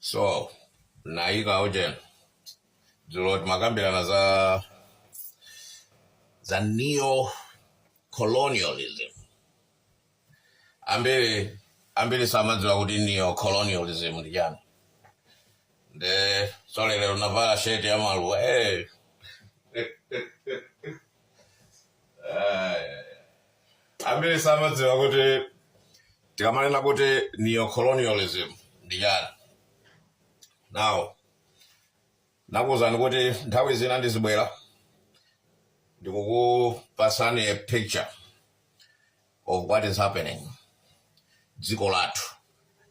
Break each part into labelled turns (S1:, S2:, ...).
S1: So nayika uje dzulo timakambirana za neo colonialism. Ambiri ambiri samadziwa kuti neo colonialism ndi chani. Nde so lero navala shirt ya maluwa. Ambiri samadziwa kuti tikamanena kuti neo colonialism ndi chani. Now nakuwuzani kuti nthawi zina ndizibwera ndikukupasani a picture of what is happening dziko lathu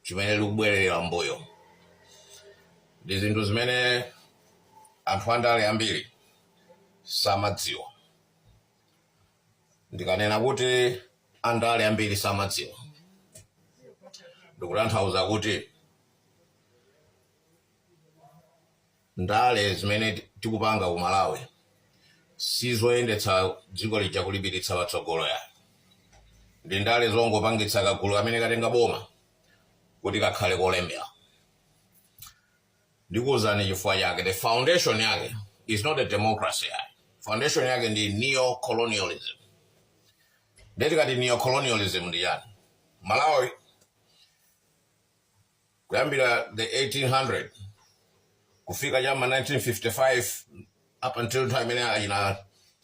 S1: chimene likubwerera mbuyo ndi zinthu zimene anthu andale ambiri samadziwa. Ndikanena kuti andale ambiri samadziwa, ndikutanthauza kuti ndale zimene tikupanga ku Malawi sizoyendetsa dziko lija kulipititsa patsogolo ya, ndi ndale zongopangitsa kagulu kamene katenga boma kuti kakhale kolemera. Ndikuwuzani chifukwa chake. The foundation yake is not a democracy yayi. Foundation yake ndi neo-colonialism. Ndiye tikati neo-colonialism ndi chani? Malawi kuyambira the 1800 kufika chama 1955, up until nthawi imene achina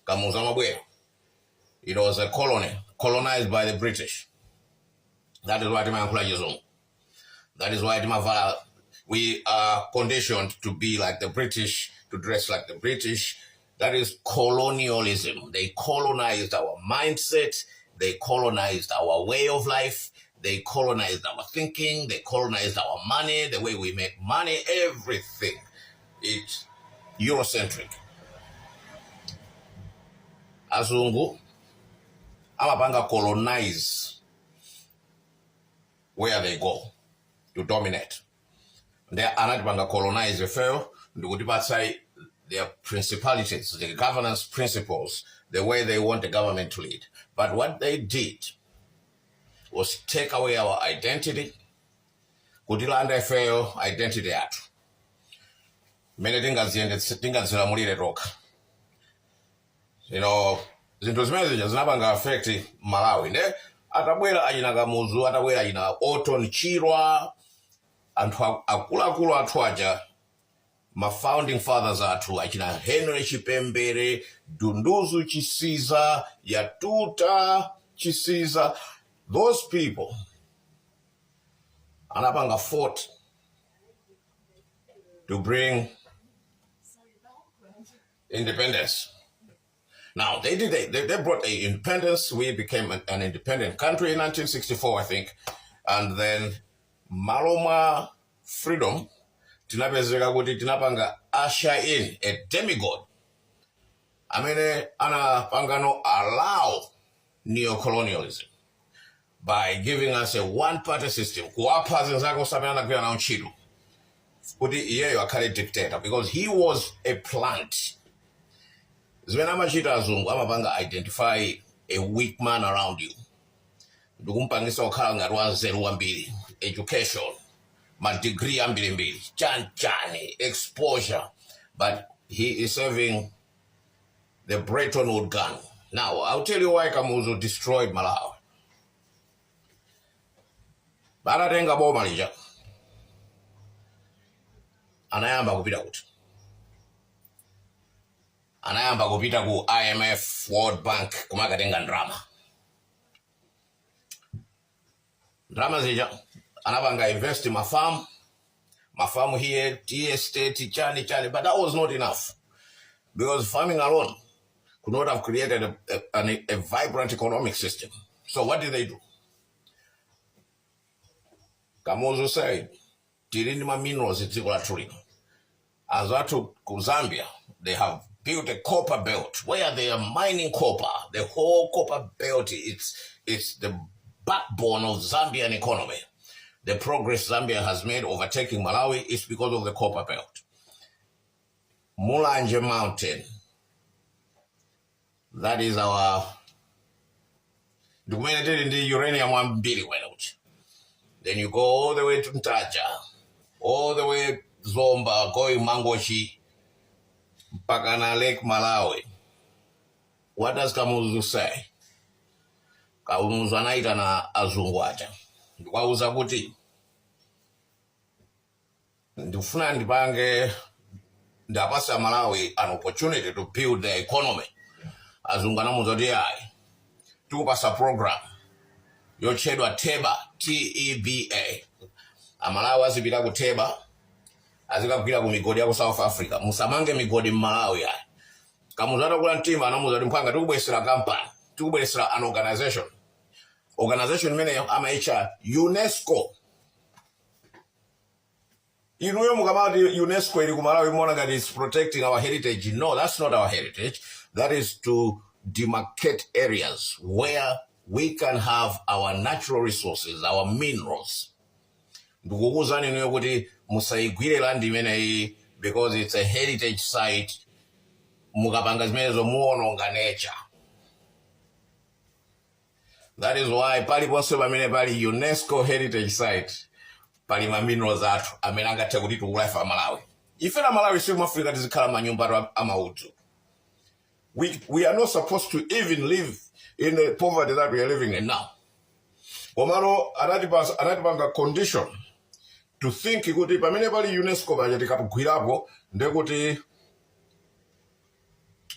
S1: Kamuzu amabwera, it was a colony colonized by the British. That is why timayankhula Chizungu. That is why timavala. We are conditioned to be like the British, to dress like the British. That is colonialism. They colonized our mindset, they colonized our way of life, they colonized our thinking, they colonized our money, the way we make money, everything. It's Eurocentric. Azungu amapanga colonize where they go to dominate. Nde anatipanga colonize ifeyo ndikutipatsa their principalities, the governance principles, the way they want the government to lead. But what they did was take away our identity, kutilanda ifeyo identity yathu mmene tingadzilamulire tokha. Zinthu zimene zija zinapanga affect Malawi. Nde atabwera achina Kamuzu, atabwera achina Orton Chirwa, anthu akuluakulu athu aja, ma founding fathers athu, achina Henry Chipembere, Dunduzu Chisiza, Yatuta Chisiza, those people anapanga fought to bring independence. Now they did they brought the independence. We became an independent country in 1964, I think. And then malo mwa freedom tinapezeka kuti tinapanga usher in a demigod amene anapangano allow neocolonialism by giving us a one party system, kuwapha anzake amene anagwira nawo ntchito kuti iyeyo akhale dictator, because he was a plant. Zimene amachita azungu, amapanga identify a weak man around you ndikumpangisa kukhala ngati wanzeru wambiri, education, ma degree ambirimbiri, chanchani, exposure, but he is serving the Bretton Woods gun. Now I'll tell you why Kamuzu destroyed Malawi. Batatenga boma lija, anayamba kupita kuti? Anayamba kupita ku IMF, World Bank, kumakatenga ndrama. Ndrama zija anapanga invest mafamu, mafamu here, tea estate, chani chani. But that was not enough, because farming alone could not have created a vibrant economic system. So what did they do? Kamuzu said, "Tili ndi ma minerals dziko lathu lino. Anzathu ku Zambia, they have built a copper belt where they are mining copper. The whole copper belt, it's the backbone of Zambian economy. The progress Zambia has made overtaking Malawi is because of the copper belt. Mulanje Mountain, that is our, ndikumene tili ndi uranium ambiri kwene kuti. Then you go all the way to Ntaja, All the way Zomba, going Mangochi, mpakana Lake Malawi. What does Kamuzu say? Kamuzu anaitana azungu aja ndikuwauza kuti ndikufuna ndipange ndiwapatse Malawi an opportunity to build their economy. Azungu anamuuza kuti ayi, tikupatsa program yotchedwa TEBA, TEBA. Amalawi azipita ku Theba, azikagwira ku migodi ya ku South Africa. Musamange migodi m'Malawi ayi. Kamuzu atakula mtima anamuuza kuti mphwanga, tikubweresera company, tikubweresera an organization. Organization imeneyo amaitcha UNESCO. Inuyo mukamati UNESCO ili ku Malawi, muona ngati it's protecting our heritage. No, that's not our heritage. That is to demarcate areas where we can have our natural resources, our minerals. Ndikukuwuzani inuyo kuti musayigwire land imeneyi because it's a heritage site. Mukapanga zimenezo muwononga nature. That is why paliponse pamene pali UNESCO heritage site pali ma minerals athu amene angathe kuti tikula ife Amalawi. Ife na Malawi simumafunika tizikhala manyumba atu amaudzu. We are not supposed to even live in the poverty that we are living in now. Komano anatipanga condition to think kuti pamene pali UNESCO paja tikagwirapo ndekuti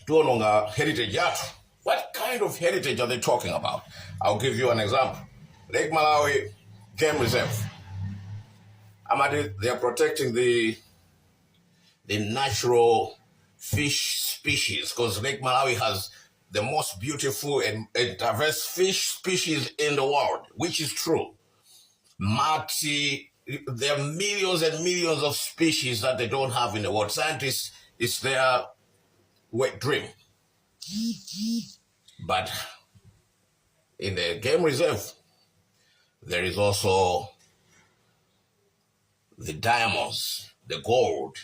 S1: tiononga heritage yathu. What kind of heritage are they talking about? I'll give you an example. Lake Malawi Game Reserve. Amati they are protecting the natural fish species because Lake Malawi has the most beautiful and diverse fish species in the world, which is true. Mati, there are millions and millions of species that they don't have in the world. Scientists, it's their wet dream. But in the game reserve, there is also the diamonds, the gold,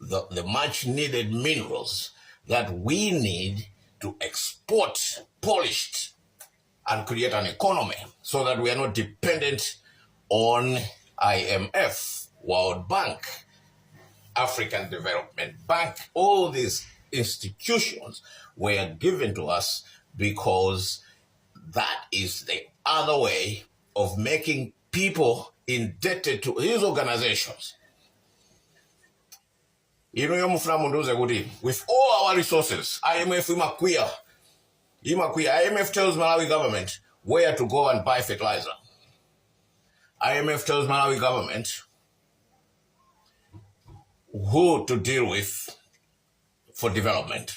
S1: the much needed minerals that we need to export polished and create an economy so that we are not dependent on IMF, World Bank, African Development Bank. All these institutions were given to us because that is the other way of making people indebted to these organizations. Inuyo mufuna mundiuze kuti with all our resources, IMF imakwiya, imakwiya. IMF tells Malawi government where to go and buy fertilizer. IMF tells Malawi government who to deal with for development.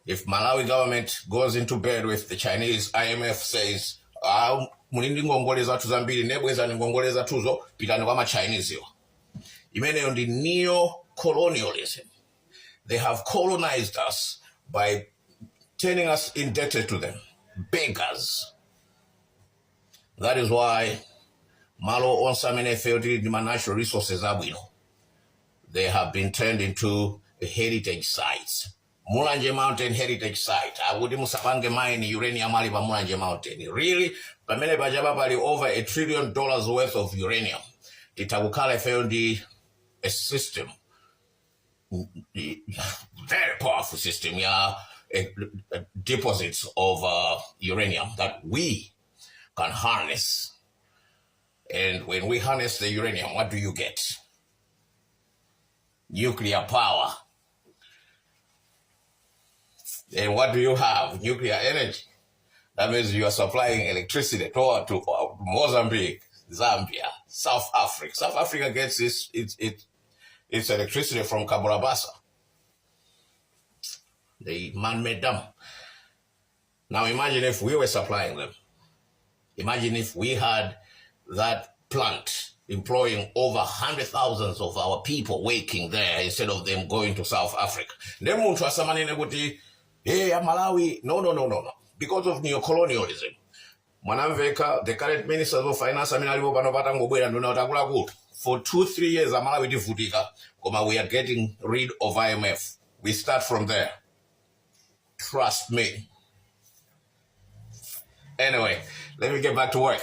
S1: If Malawi government goes into bed with the Chinese, IMF says, "Ah, muli ndi ngongole zathu zambiri, bwezani ngongole zathuzo, pitani kwa ma Chinese iwo." Imeneyo ndi neo-colonialism. They have colonized us by turning us indebted to them, beggars. That is why malo onse amene ife tili ndi ma natural resources abwino, they have been turned into heritage sites. Mulanje Mountain heritage site, akuti musapange mine uranium ali pa Mulanje Mountain. Really? Pamene pachapa pali over $1 trillion worth of uranium. Titha kukhala ifeyo ndi a system, very powerful system ya deposits of uranium that we can harness. And when we harness the uranium, what do you get? Nuclear power. And what do you have? Nuclear energy. That means you are supplying electricity to Mozambique, Zambia, South Africa. South Africa gets its electricity from Cabora Bassa, the man-made dam. Now imagine if we were supplying them. Imagine if we had that plant employing over hundred thousands of our people working there instead of them going to South Africa. Nde munthu asamanene kuti, "Hey, Malawi." No, no, no, no, no. Because of neocolonialism. Mwanamveka, the current ministers of finance amene alipo pano, patangobwera nduna kuti akuluakulu, for 2, 3 years Amalawi tivutika, koma we are getting rid of IMF. We start from there. Trust me. Anyway, let me get back to work.